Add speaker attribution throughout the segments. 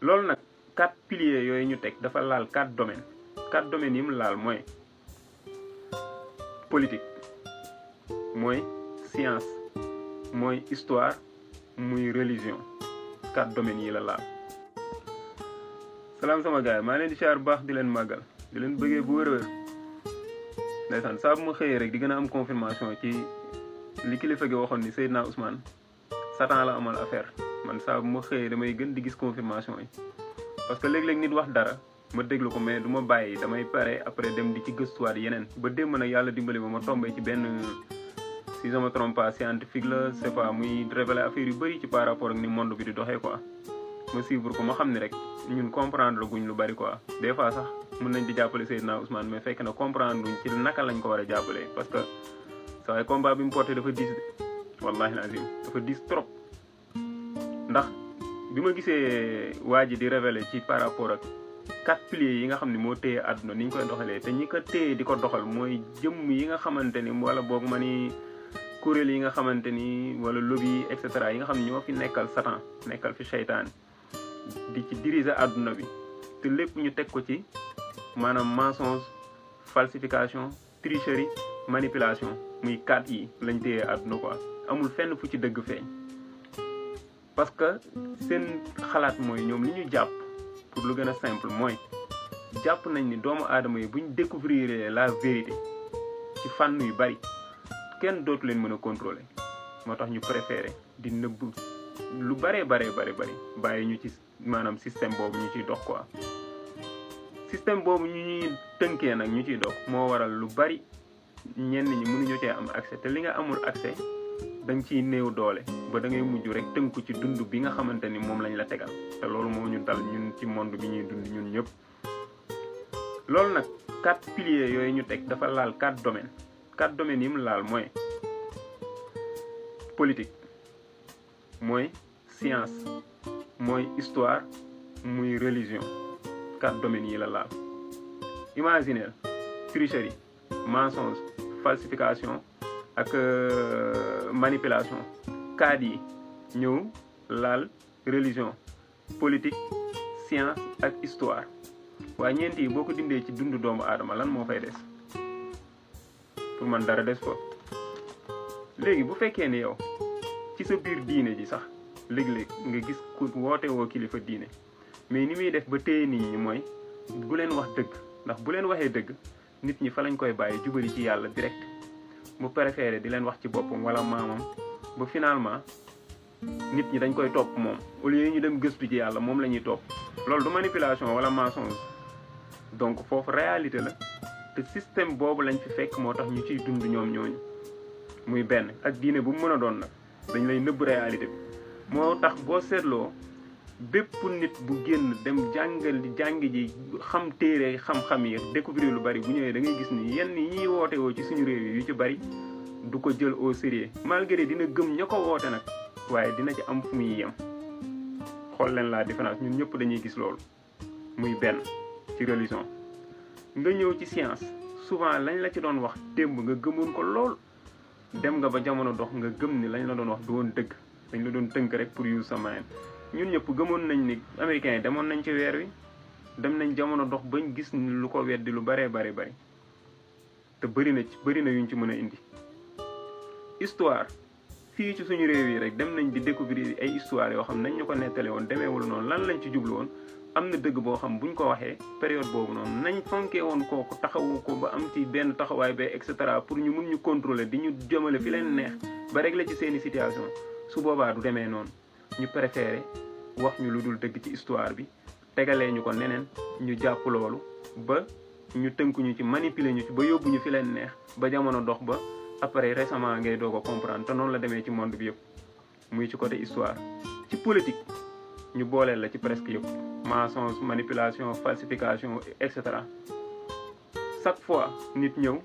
Speaker 1: loolu nag 4 piliers yooyu ñu teg dafa laal 4 domaines 4 domaines yi mu laal mooy politique mooy science mooy histoire muy religion 4 domaines yi la laal. salaam sama gars yi maa leen di siyaar baax di leen màggal di leen bëggee bu wër-wër ndeysaan saa bu ma xëyee rek di gën a am confirmation ci li kilifa gi waxoon ni Seydina Ousmane Satan la amal affaire man saa bu ma xëyee damay gën di gis confirmation yi parce que léeg-léeg nit wax dara ma déglu ko mais du ma bàyyi damay pare après dem di ci gëstuwaat yeneen ba démb nag yàlla dimbali ma tombé ci benn si je me trompe pas scientifique la c'est pas muy révéler affaire yu bëri ci par rapport ak ni monde bi di doxee quoi ma suivre ko ma xam ni rek ñun comprendre guñ lu bari quoi des fois sax mën nañ di jàppale Seydina Ousmane mais fekk na comprendre luñ ci naka lañ ko war a jàppale parce que sa waay combat bi mu porté dafa diis de wallahi lazim dafa diis trop ndax bi ma gisee waa ji di révéler ci par rapport ak 4 piliers yi nga xam ne moo téye àdduna ni ñu koy doxalee te ñi ko téye di ko doxal mooy jëmm yi nga xamante ni wala boog ma ni kuréel yi nga xamante ni wala lobby et cetera yi nga xam ne ñoo fi nekkal Satan nekkal fi seytaane di ci diriger àdduna bi te lépp ñu teg ko ci maanaam mensonge falsification tricherie manipulation muy 4 yi lañ téye àdduna quoi amul fenn fu ci dëgg feeñ parce que seen xalaat mooy ñoom li ñu jàpp pour lu gën a simple mooy jàpp nañ ni doomu aadama yi buñ découvrir la vérité ci fànn yu bari kenn dootu leen mën a contrôler moo tax ñu préféré di nëbb lu bare bàyyi ñu ci maanaam système boobu ñu ciy dox quoi système boobu ñu ñuy tënkee nag ñu ciy dox moo waral lu bari ñenn ñi mënuñu cee am accès te li nga amul accès dañ ciy néew doole ba da ngay mujj rek tënku ci dund bi nga xamante ni moom lañ la tegal te loolu moo ñu dal ñun ci monde bi ñuy dund ñun ñëpp. loolu nag 4 piliers yooyu ñu teg dafa laal 4 domaines 4 domaines yi mu laal mooy politique mooy science mooy histoire muy religion 4 domaines yi la laal. imaginez tricherie mensonge falsification ak manipulation 4 yi ñëw laal religion politique science ak histoire waaye ñeent yi boo ko dindee ci dundu doomu aadama lan moo fay des pour man dara des fa. léegi bu fekkee ne yow ci sa biir diine ji sax léeg-léeg nga gis ku woote woo kilifa diine mais ni muy def ba téye nit ñi mooy bu leen wax dëgg ndax bu leen waxee dëgg nit ñi fa lañ koy bàyyi jubali ci yàlla direct mu préféré di leen wax ci boppam wala maamam ba finalement nit ñi dañ koy topp moom au lieu ñu dem gëstu ci yàlla moom la ñuy topp. loolu du manipulation wala mensonge donc foofu réalité la te système boobu lañ fi fekk moo tax ñu ciy dund ñoom ñooñu muy benn ak diine bu mu mën a doon nag dañ lay nëbb réalité bi. moo tax boo seetloo bépp nit bu génn dem jàng ji xam téere xam-xam yi découvrir lu bari bu ñëwee da ngay gis ni yenn yi ñuy woote woo ci suñu réew yi yu ci bari du ko jël au sérieux malgré dina gëm ña ko woote nag waaye dina ci am fu muy yem. xool leen la différence ñun ñëpp dañuy gis loolu muy benn ci religion. nga ñëw ci science souvent lañ la ci doon wax démb nga gëmoon ko lool dem nga ba jamono dox nga gëm ni lañ la doon wax du woon dëgg dañ la doon tënk rek pour use sa moyen. ñun ñëpp gëmoon nañ ni américains yi demoon nañ ci weer wi dem nañ jamono dox bañ gis ni lu ko weddi lu bari te bëri na yuñ ci mën a indi. histoire fii ci suñu réew yi rek dem nañ di découvrir ay histoire yoo xam nañ ñu ko nettale woon demeewul noonu lan lañ ci jublu woon am na dëgg boo xam buñ ko waxee période boobu noonu nañ fonkee woon kooku taxawu ko ba am ci benn taxawaay ba et cetera pour ñu mun ñu contrôler di ñu jëmale fi leen neex ba régler ci seeni situation su boobaa du demee noonu. ñu préféré wax ñu lu dul dëgg ci histoire bi tegalee ñu ko neneen ñu jàpp loolu ba ñu tënkuñu ci manipuler ñu ci ba yóbbu ñu fi leen neex ba jamono dox ba après récemment ngay doog a comprendre te noonu la demee ci monde bi yëpp muy ci côté histoire. ci politique ñu booleel la ci presque yëpp mensonge manipulation falsification et cetera chaque fois nit ñëw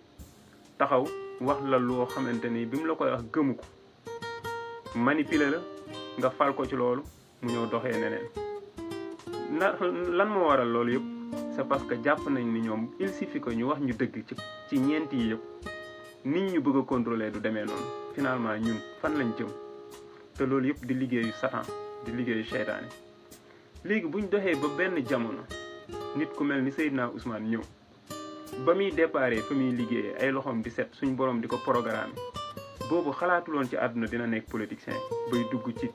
Speaker 1: taxaw wax la loo xamante ni bi mu la koy wax gëmu ko manipuler la. nga fal ko ci loolu mu ñëw doxee neneen lan moo waral loolu yëpp c'est parce que jàpp nañ ni ñoom il suffit que ñu wax ñu dëgg ci ñeent yi yëpp nit ñu bëgg a contrôler du demee noonu finalement ñun fan lañ jëm te loolu yëpp di liggéeyu Satan di liggéeyu seytaane léegi buñ doxee ba benn jamono nit ku mel ni Seydina Ousmane ñëw ba muy déparé fa muy liggéeyee ay loxoom di set suñ borom di ko programme boobu xalaatuloon ci àdduna dina nekk politicien bay dugg ci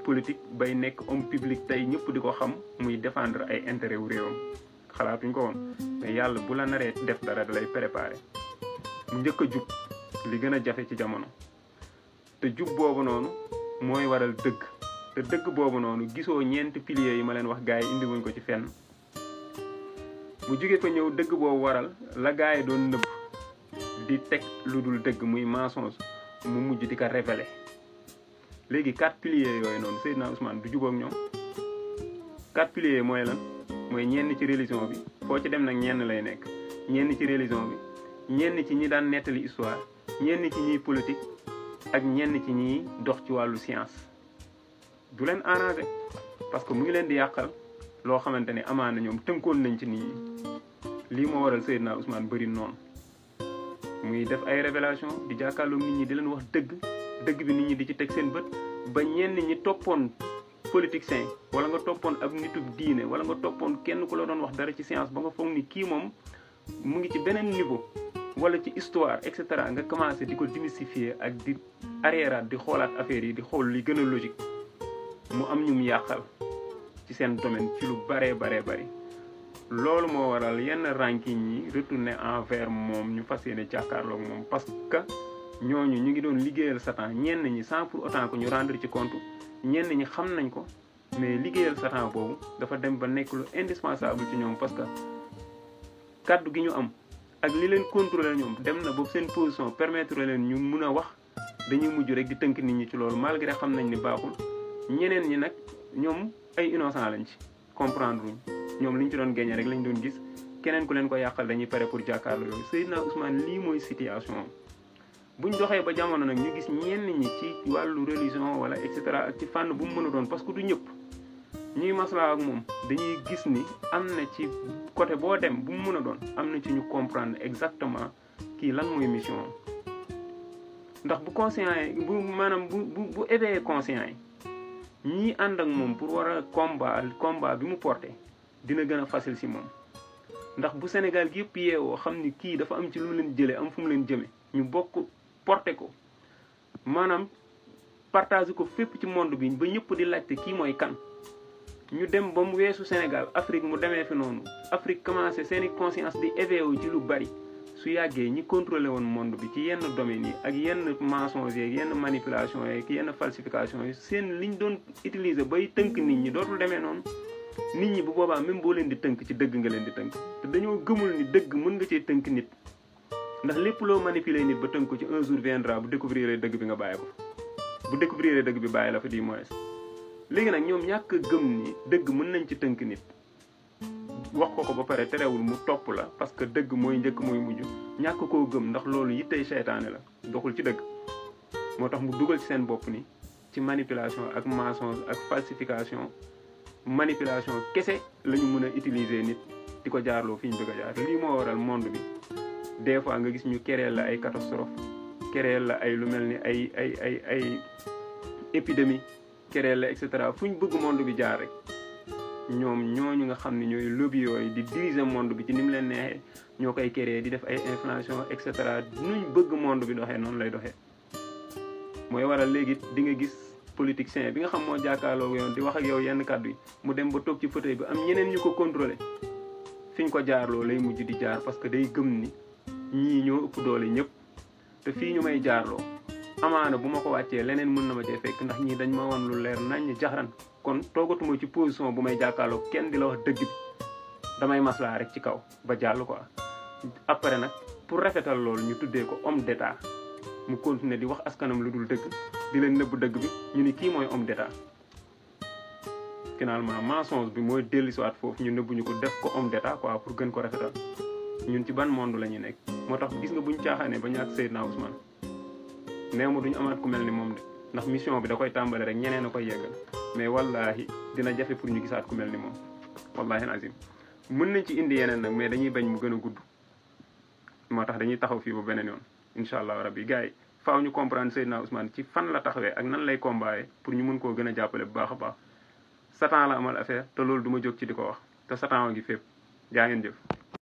Speaker 1: politique bay nekk homme public tey ñëpp di ko xam muy défendre ay intérêt wu réewam xalaatuñ ko woon mais yàlla bu la naree def dara da lay préparé mu njëkk a jub li gën a jafe ci jamono te jub boobu noonu mooy waral dëgg te dëgg boobu noonu gisoo ñeenti piliers yi ma leen wax gars yi indi wuñ ko ci fenn mu jóge fa ñëw dëgg boobu waral la gars yi doon nëbb di teg lu dul dëgg muy mensonge mu mujj di ko révéler léegi 4 piliers yooyu noonu Seydina Ousmane du jubóog ñoom 4 piliers mooy lan mooy ñenn ci religion bi foo ci dem nag ñenn lay nekk ñenn ci religion bi ñenn ci ñi daan nettali histoire ñenn ci ñiy politique ak ñenn ci ñiy dox ci wàllu science du leen arrangé parce que mu ngi leen di yàqal loo xamante ne amaana ñoom tënkoon nañ ci nit ñi lii moo waral Seydina Ousmane bëri noonu muy def ay révélation di jàkkaarloog nit ñi di leen wax dëgg bi nit ñi di ci teg seen bët ba ñenn ñi toppoon politicien wala nga toppoon ab nitub diine wala nga toppoon kenn ku la doon wax dara ci science ba nga foog ni kii moom mu ngi ci beneen niveau wala ci histoire et cetera nga commencé di ko démystifier ak di arriéraat di xoolaat affaire yi di xool li gën a logique mu am ñu mu yàqal ci seen domaine ci lu baree bari loolu moo waral yenn ranking yi retourné envers moom ñu fas yéene jàkkaarloog moom parce que ñooñu ñu ngi doon liggéeyal Satan ñenn ñi sans pour autant que ñu rendre ci compte ñenn ñi xam nañ ko mais liggéeyal Satan boobu dafa dem ba nekk lu indispensable ci ñoom parce que kaddu gi ñu am ak li leen contrôler ñoom dem na boobu seen position permettre leen ñu mun a wax dañuy mujj rek di tënk nit ñi ci loolu malgré xam nañ ni baaxul ñeneen ñi nag ñoom ay innocent lañ ci comprendre luñ ñoom liñ ci doon gagné rek lañ doon gis keneen ku leen ko yàqal dañuy pare pour jàkkaarloo yooyu Seydina Ousmane lii mooy situation buñ doxee ba jamono nag ñu gis ñenn ñi ci wàllu religion wala et cetera ak ci fànn bu mu mën a doon parce que du ñëpp ñuy maslaa ak moom dañuy gis ni am na ci côté boo dem bu mu mën a doon am na ci ñu comprendre exactement kii lan mooy mission ndax bu conscient yi bu maanaam bu éveillé conscient yi ñii ànd ak moom pour war a combat bi mu porté dina gën a facile si moom ndax bu Sénégal gi yëpp yeewoo xam ni kii dafa am ci lu mu leen jëlee am fu mu leen jëme ñu bokk porté ko maanaam partage ko fépp ci monde bi ba ñëpp di laajte kii mooy kan ñu dem ba mu weesu Sénégal Afrique mu demee fi noonu Afrique commencé seeni conscience di éveillé ci lu bari su yàggee ñi contrôlé woon monde bi ci yenn domaines yi ak yenn mensonges yeeg yenn manipulation yeeg yenn falsification yi seen liñ doon utiliser bay tënk nit ñi dootul demee noonu nit ñi bu boobaa même boo leen di tënk ci dëgg nga leen di tënk te dañoo gëmul ni dëgg mën nga cee tënk nit ndax lépp loo manipuler nit ba tënk ko ci un jour viendra bu découvrir dëgg bi nga bàyyi ko bu découvrir dëgg bi bàyyi la fa di moins léegi nag ñoom ñàkk a gëm ni dëgg mën nañ ci tënk nit wax ko ba pare terewul mu topp la parce que dëgg mooy njëkk mooy mujj ñàkk koo gëm ndax loolu yittey seytaane la doxul ci dëgg moo tax mu dugal ci seen bopp ni ci manipulation ak mensonge ak falsification manipulation kese la ñu mën a utiliser nit di ko jaarloo fi ñu bëgg a jaar lii moo waral monde bi des fois nga gis ñu créer la ay catastrophe créer la ay lu mel ni ay épidémie créer la et cetera fu ñu bëgg monde bi jaar rek ñoom ñooñu nga xam ne ñooy lobby yooyu di diriger monde bi ci ni mu leen neexee ñoo koy créer di def ay inflation et cetera nuñ bëgg monde bi doxee noonu lay doxee mooy waral léegi di nga gis politicien bi nga xam moo jàkkaarloo yoon di wax ak yow yenn kàddu yi mu dem ba toog ci fauteuil bi am ñeneen ñu ko contrôler fi ñu ko jaarloo lay mujj di jaar parce que day gëm ni ñii ñoo ëpp doole ñëpp te fii ñu may jaarloo amaana bu ma ko wàccee leneen mën na ma cee fekk ndax ñii dañ ma wan lu leer nañ jaxran kon toogatuma ci position bu may jàkkaarloo kenn di la wax dëgg bi damay maslaa rek ci kaw ba jàll quoi après nag pour rafetal loolu ñu tuddee ko homme d'état mu continuer di wax askanam lu dul dëgg di leen nëbb dëgg bi ñu ni kii mooy homme d'état finalement mensonge bi mooy dellusiwaat foofu ñu nëbbuñu ko def ko homme d'état quoi pour gën ko rafetal ñun ci ban monde la ñu nekk moo tax gis nga buñ caaxaanee ba ñàkk Seydina Ousmane néew ma duñu amaat ku mel ni moom de ndax mission bi da koy tàmbale rek ñeneen a koy yeggal mais wallahi dina jafe pour ñu gisaat ku mel ni moom wallahi azim mën nañ ci indi yeneen nag mais dañuy bañ mu gën a gudd moo tax dañuy taxaw fii ba beneen yoon incha allah rabbi gars yi faaw ñu comprendre Seydina Ousmane ci fan la taxawee ak nan lay combattre pour ñu mën koo gën a jàppale bu baax a baax Satan la amal affaire te loolu du ma jóg ci di ko wax te Satan wa ngi fépp jaa ngeen jëf